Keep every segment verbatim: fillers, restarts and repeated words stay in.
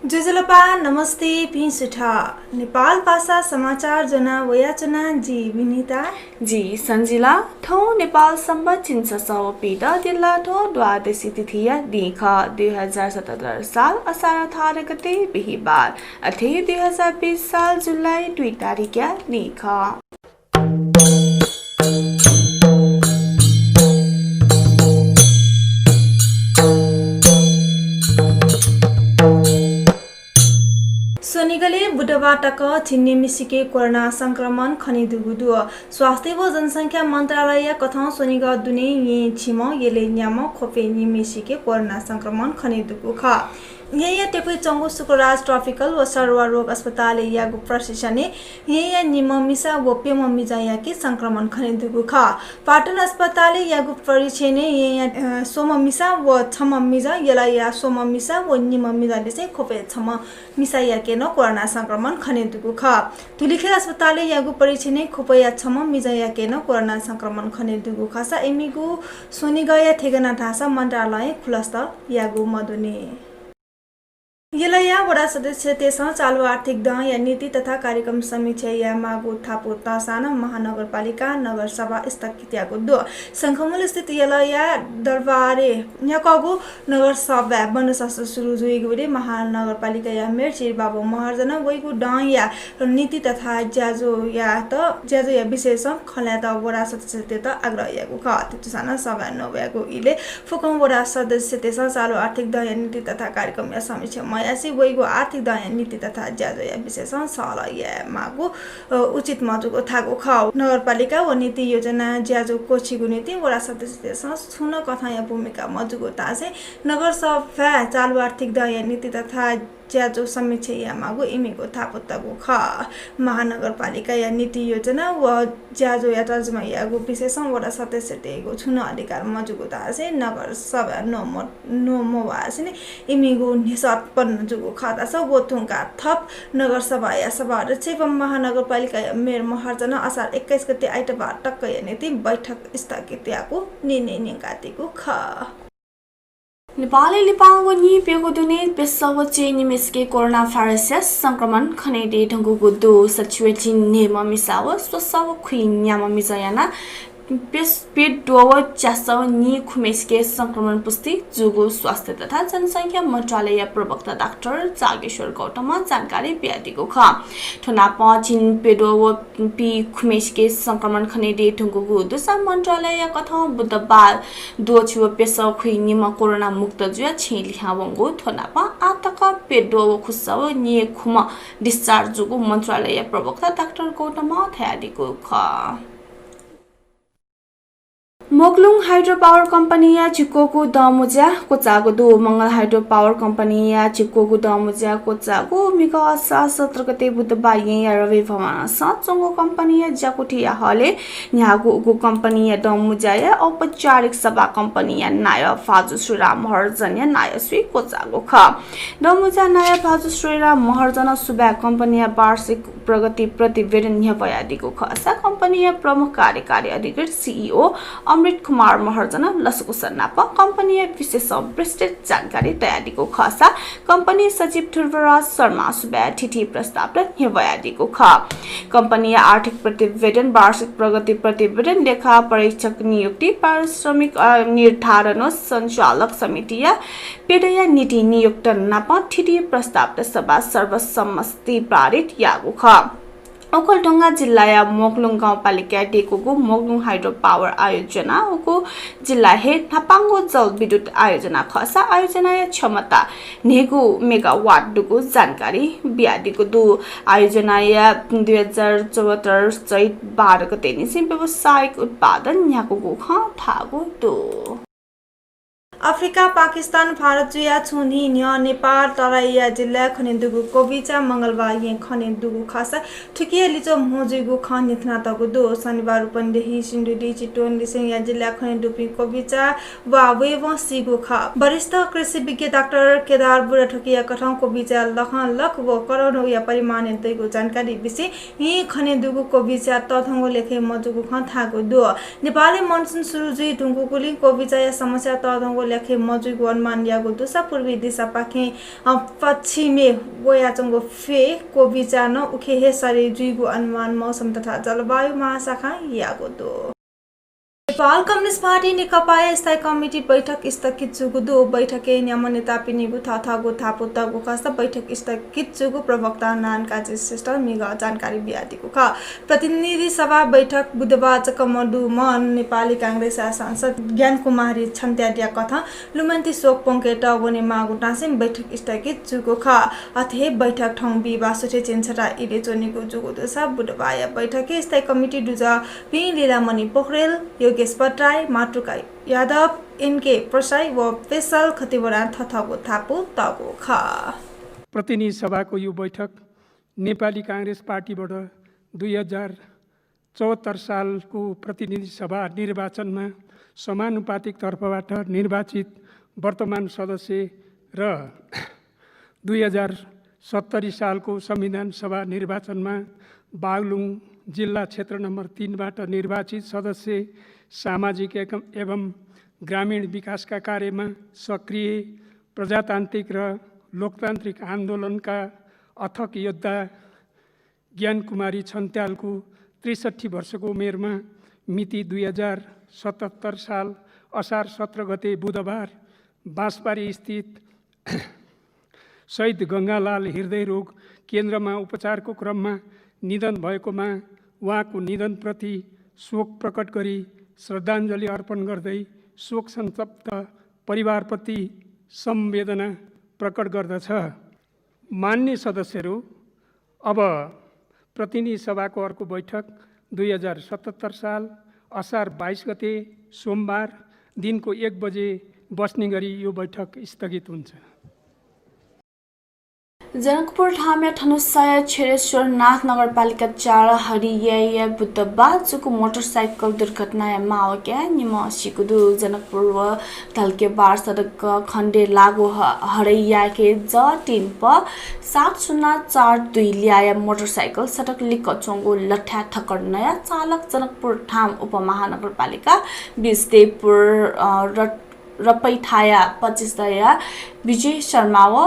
ज्वजलपा, नमस्ते, भिं सुथ। नेपाल भाषा समाचार ज्वना वयाच्वना जि विनिता। जि सञ्जिला। थौं नेपाल संवत् झिंछसः व पीदँ दिल्लाथ्व द्वादशी तिथिया दिं खः। दुई हजार सतहत्तर साल असार अठार गते बिहिबार, अथे दुई हजार बीस साल जुलाई दुई तारिखया दिं खः। स्वनिगलय् बुधबार तक झिंनिम्हसिके कोरोना संक्रमण खनेदुगु दु। स्वास्थ्य व जनसंख्या मन्त्रालयया कथं स्वनिगः दुने येँ झिम्ह, यलय् न्याम्ह, ख्वपय् निम्हसिके कोरोना संक्रमण खनेदुगु खः। येँया टेकुइ च्वंगु शुक्रराज ट्रपिकल व सरुवा रोग अस्पतालय् याःगु परीक्षणय् येँया निम्ह मिसा व प्यम्ह मिजंयाके संक्रमण खनेदुगु खः। पाटन अस्पतालय् याःगु परीक्षणय् येँया, अ, स्वम्ह मिसा व छम्ह मिजं, यलया स्वम्ह मिसा व निम्ह मिजंलिसें ख्वपय् छम्ह मिसायाके नं कोरोना संक्रमण खनेदुगु खः। धुलिखेल अस्पतालय् याःगु परीक्षणय् ख्वपया छम्ह मिजंयाके नं कोरोना संक्रमण खनेदुगु खःसा इमिगु स्वनिगःया ठेगाना धाःसा मन्त्रालयं खुलस्त याःगु मदुनि। यलया वडा सदस्यतय्सं चालु आर्थिक दँया नीति तथा कार्यक्रम समीक्षा यायेमाःगु थापु तःसां नं महानगरपालिका नगरसभा स्थगित याःगु दु। शंखमूल स्थित यलया दरबारय् न्ह्याकःगु नगरसभाय् बन्दसस सुरु जुइगुलिं महानगरपालिकाया मेयर चिरिबाबु महर्जनं वइगु दँया नीति तथा ज्याझ्वःयात, ज्याझ्वःया विषयसं खँल्हायेत वडा सदस्यतय्त आग्रह याःगु खः। अथे जूसां नं सभाय् नवय्गु इलय् फुक्कं वडा सदस्यतय्सं चालु आर्थिक दँया नीति तथा कार्यक्रमया समीक्षा मयासें वइगु आर्थिक दँया नीति तथा ज्याझ्वःया विषयसं सहलह यायेमाःगु, अ, उचित मजूगु धाःगु खः। नगरपालिका व नीति योजना ज्याझ्वः क्वःछिगु निंतिं वडा सदस्यतय्सं छुं नं कथंया भूमिका मजूगु धासें नगरसभाय् चालु आर्थिक दँया नीति तथा ज्याझ्वः समीक्षा यायेमाःगु इमिगु थापु तःगु खः। महानगरपालिकाया नीति योजना व ज्याझ्वःया तर्जुमा याःगु विषयसं वडा सदस्यतय्गु छुं नं अधिकार मजूगु धासें नगरसभा न्वम-, न्वमवासें इमिगु न्ह्यसः उत्पन्न जूगु खः धाःसा व धुंकाः थप नगरसभाया सभाध्यक्ष एवं महानगरपालिकाया मेयर महर्जनं असार एक्काइस गते आइतबार तकया निंतिं बैठक स्थगित याःगु निर्णय न्यंकादीगु खः। नेपालय् लिपां व नीप्यघौ दुने प्यसः व च्यय्निम्हसिके कोरोना भाइरसया संक्रमण खनेदये धुंकूगु दु। सच्छि व झिंन्हय्म्ह मिसा व स्वसः व खुइन्याम्ह मिजं यानाः प्यस-, प्यद्वः व च्यासः व नीखुम्हय्सिके संक्रमण पुष्टि जूगु स्वास्थ्य तथा जनसंख्या मन्त्रालयया प्रवक्ता डाक्टर जागेश्वर गौतमं जानकारी बियादीगु खः। थ्व नापं झिंप्यद्वः व पीखुम्हय्सिके संक्रमण खनेदये धुंकूगु दुसा मन्त्रालयया कथं बुधबार द्वःछि व प्यसः खुइन्याम्ह कोरोना मुक्त जुयाः छेँय् लिहां वंगु। थ्व नापं आः तक प्यद्वः व खुसः व नीखुम्ह discharge जूगु मन्त्रालयया प्रवक्ता डाक्टर गौतमं धयादीगु खः। मोकलुङ हाइड्रो पावर कम्पनीया झिक्वःगु दँमुँज्या क्वचाःगु दु। मंगल हाइड्रो पावर कम्पनीया झिक्वःगु दँमुँज्या क्वचाःगु म्हिगः असार सत्र गते बुधबार येँया रवि भवनसं च्वंगु कम्पनीया ज्याकुथिया हलय् न्ह्याःगु उगु कम्पनीया दँमुँज्याया औपचारिक सभा कम्पनीया नायः भाजु श्रीराम महर्जनया नायःसुइ क्वचाःगु खः। दँमुँज्या नायः भाजु श्रीराम महर्जनं सुभाय् कम्पनीया वार्षिक प्रगति प्रतिवेदन न्ह्यब्वयादीगु खःसा कम्पनीया प्रमुख कार्यकारी अधिकृत, CEO, अमृत कुमार महर्जनं लसकुस नाप कम्पनीया विशेष विस्तृत जानकारी तयादीगु खःसा कम्पनी सचिव ध्रुवराज शर्मां सुभाय् थीथी प्रस्तावत न्ह्यब्वयादीगु खः। कम्पनीया आर्थिक प्रतिवेदन, वार्षिक प्रगति प्रतिवेदन, लेखा परीक्षक नियुक्ति, पारिश्रमिक, अ, निर्धारण व सञ्चालक समितिया प्यदँया निंतिं नियुक्त नाप थीथी प्रस्तावत सभां सर्वसम्मति पारित याःगु खः। ओखलढुङ्गा जिल्लाया मोकलुङ गाउँपालिकाय् दय्कूगु मोकलुङ हाइड्रो पावर आयोजना उगु जिल्ला हे न्हापांगु जलविद्युत आयोजना खःसा आयोजनाया क्षमता न्हय्गू मेगावाट दुगु जानकारी बियादीगु दु। आयोजनाया दुई हजार चौहत्तर चैत बाह्र गतेनिसें व्यावसायिक उत्पादन न्ह्याकूगु खँ धाःगु दु। अफ्रिका, पाकिस्तान, भारत जुयाः छुं न्हि न्ह्यः नेपाल तराईया जिल्लाय् खनेदुगु क्वबिचा मंगलबार येँ खनेदुगु खःसा थुकिया लिच्वः म्हो जुइगु खँ न्ह्यथनातःगु दु। शनिबार रूपन्देही, सिन्धुली, चितवन लिसेंया जिल्लाय् खनेदुपिं क्वबिचा वा वयेवं सीगु खः। वरिष्ठ कृषि विज्ञ डाक्टर केदार बुढाथोकीया कथं क्वबिचा लखं लख व करोडौंया परिमाणय् दइगु जानकारी बिसें येँ खनेदुगु क्वबिचा तःधंगु लेखय् मजूगु खँ धाःगु दु। नेपालय् मनसुन सुरु जुइ धुंकूगुलिं क्वबिचाया समस्या तःधंगु याखे मजुइगु अनुमान याःगु दुसा पूर्वी दिशापाखें, अ, पश्चिमे वयाच्वंगु फे क्वबिचा नं उखे हे सरे जुइगु अनुमान मौसम तथा जलवायु महाशाखां याःगु दु। नेपाल कम्युनिस्ट पार्टी नेकपाया स्थायी कमिटी बैठक स्थगित जूगु दु। बैठकय् न्याम्ह नेतापिनिगु थःथःगु धापू तःगु खःसा बैठक स्थगित जूगु प्रवक्ता नारायण काजी श्रेष्ठं म्हिगः जानकारी बियादीगु खः। प्रतिनिधि सभा बैठक बुधबार जक मदुम्ह नेपाली कांग्रेसया सांसद ज्ञानकुमारी छन्त्यालया कथं लुमन्ति शोक प्वंकेत वनेमाःगु धासें बैठक स्थगित जूगु खः। अथे हे बैठक थौं बिहिबार सुथय् झिंछता इलय् च्वनीगु जूगु दुसा बुधबारया बैठकय् स्थायी कमिटी दुजः पिं लीलामणि पोखरेल, योगेश भट्टराई, मातृका यादव, एनके प्रसाई व पेशल खतिवडां थःथःगु धापू तःगु खः। प्रतिनिधि सभाको यो बैठक नेपाली कांग्रेस पार्टीबाट दुई हजार चौहत्तर सालको प्रतिनिधि सभा निर्वाचनमा समानुपातिक तर्फबाट निर्वाचित वर्तमान सदस्य र दुई हजार सत्तरी सालको संविधान सभा निर्वाचनमा बागलुङ जिल्ला क्षेत्र नम्बर तीनबाट निर्वाचित सदस्य, सामाजिक एकम-, एवं ग्रामीण विकासका कार्यमा सक्रिय, प्रजातान्त्रिक र लोकतान्त्रिक आन्दोलनका अथक योद्धा ज्ञानकुमारी छन्त्यालको त्रिसट्ठी वर्षको उमेरमा मिति दुई हजार सतहत्तर साल असार सत्र गते बुधबार बाँसबारी स्थित शहीद गंगालाल हृदयरोग केन्द्रमा उपचारको क्रममा निधन भएकोमा उहाँको निधनप्रति शोक प्रकट गरी श्रद्धाञ्जली अर्पण गर्दै शोक सन्तप्त परिवारप्रति संवेदना प्रकट गर्दछ। मान्य सदस्यहरू, अब प्रतिनिधि सभाको अर्को बैठक दुई हजार सतहत्तर साल असार बाइस गते सोमबार दिनको एक बजे बस्ने गरी यो बैठक स्थगित हुन्छ। जनकपुर धामया धनुषाया छेरेश्वरनाथ नगरपालिका चार हरियाया बुधबार जूगु मोटरसाइकल दुर्घटनाया मावक्या निम्ह सीगु दु। जनकपुर व धल्केबार सडक खण्डे लागू ह-, हरैयाके ज तीन प सात शून्य चार दुई ल्याया मोटरसाइकल सडक लिक्क च्वंगु लठ्ठा ठक्कर नया चालक जनकपुर धाम उपमहानगरपालिका बिस देवपुर, अ, र-, रपैठाया पच्चिस दया विजय शर्मा व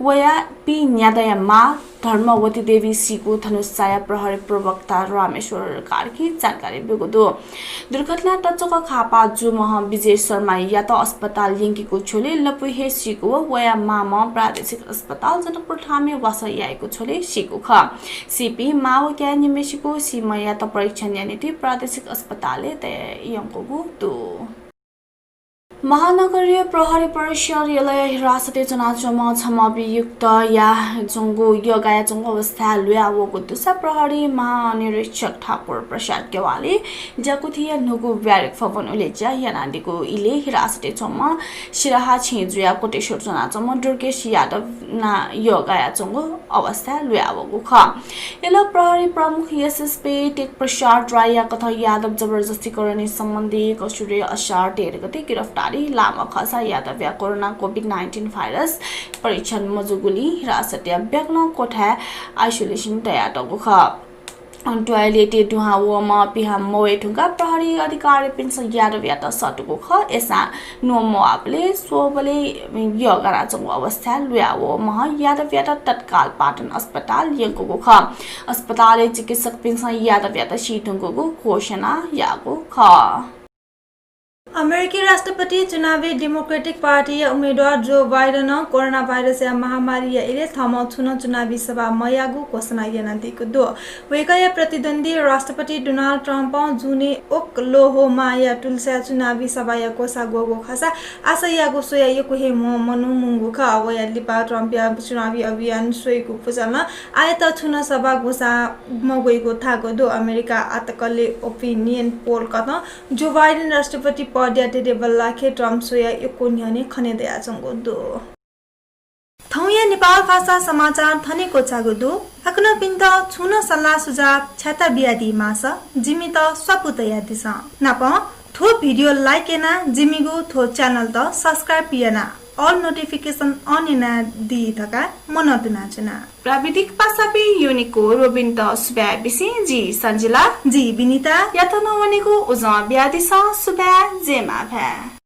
वया पि न्यादँया मां धर्मवती देवी सीगु धनुषाया प्रहरी प्रवक्ता रामेश्वर कार्कीं जानकारी ब्यूगु दु। दुर्घटना तच्वक घाःपाः जूम्ह विजय शर्मायात अस्पताल यंकीगु झ्वलय् लँपुइ हे सीगु व वया मामं प्रादेशिक अस्पताल जनकपुर धामय् वासः याइगु झ्वलय् सीगु खः। सीपिं मावक्या निम्हसिगु सीम्हयात परीक्षणया निंतिं प्रादेशिक अस्पतालय् तयायंकूगु दु। महानगरीय प्रहरी परिसर यलया हिरासतय् च्वनाच्वंम्ह छम्ह अभियुक्तया च्वंगु, यःगायाच्वंगु अवस्थाय् ल्हुयावःगु दुसा प्रहरी महानिरीक्षक ठाकुर प्रसाद ज्ञवालीं ज्याकुथिया न्हूगु ब्यारेक भवन उलेज्या यानादीगु इलय् हिरासतय् च्वंम्ह सिराहा छेँ जुयाः कोटेश्वर च्वनाच्वंम्ह दुर्गेश यादव नां यःगायाच्वंगु अवस्थाय् ल्हुयावःगु खः। यल प्रहरी प्रमुख एसएसपी टेक प्रसाद राईया कथं यादव जबरजस्ती करणी सम्बन्धी कसुरय् असार तेह्र गते गिरफ्तारी लाःम्ह खःसा यादवया कोरोना कोभिड नाइन्टिन भाइरस परीक्षण मजूगुलिं हिरासतया ब्यागलं कोठाय् आइसोलेसन तयातःगु खः। ट्वाइलेटय् दुहां वःम्ह पिहां मवये धुंकाः प्रहरी अधिकारीपिन्सं यादवयात सःतूगु खः। अय्सां न्वँ मवाःबलय् स्वःबलय् यःगानाच्वंगु अवस्थाय् ल्हुयावःम्ह यादवयात तत्काल पाटन अस्पताल यंकूगु खः। अस्पतालय् चिकित्सकपिन्सं यादवयात सी धुंकूगु घोषणा याःगु खः। अमेरिकी राष्ट्रपति चुनावय् डेमोक्रेटिक पार्टीया उम्मेद्वार जो बाइडनं कोरोना भाइरसया महामारीया इलय् थःम्हं छुं नं चुनावी सभा मयाःगु घोषणा यानादीगु दु। वय्कःया प्रतिद्वन्द्वी राष्ट्रपति डोनाल्ड ट्रम्पं जुनय् ओक्लाहोमाया टुल्साय् चुनावी सभाया ग्वसाः ग्वःगु खःसा आशा याःगु स्वयाः यक्व हे म्ह मनू मुंगु खः। वया लिपा ट्रम्पया चुनावी अभियान स्वइगु पुचलं आःयात छुं नं सभा ग्वसाः मग्वइगु धाःगु दु। अमेरिका आतकले ओपिनियन पोल कथं जो बाइडेन राष्ट्रपति पदया देदेबल्लाखे ट्रम्प स्वयाः यक्व न्ह्यःने खने दयाच्वंगु दु। थौंया नेपाल भाषा समाचार थन हे क्वचाःगु दु। हाकनं छिकपिन्त छुं नं सल्लाह सुझाव छ्याता बियादी माःसा जिमित स्वापू तयादिसँ। नापं थ्व भिडियो like यानाः जिमिगु थ्व च्यानलत subscribe यानाः all notification on यानादी धकाः मनंतुनाच्वना। प्राविधिक पासापिं युनिक व रोबिनत सुभाय् बिसें जि सञ्जिला। जि बिनिता। यात नं वनेगु उजं बियादिसँ। सुभाय्, जय मांभाय्।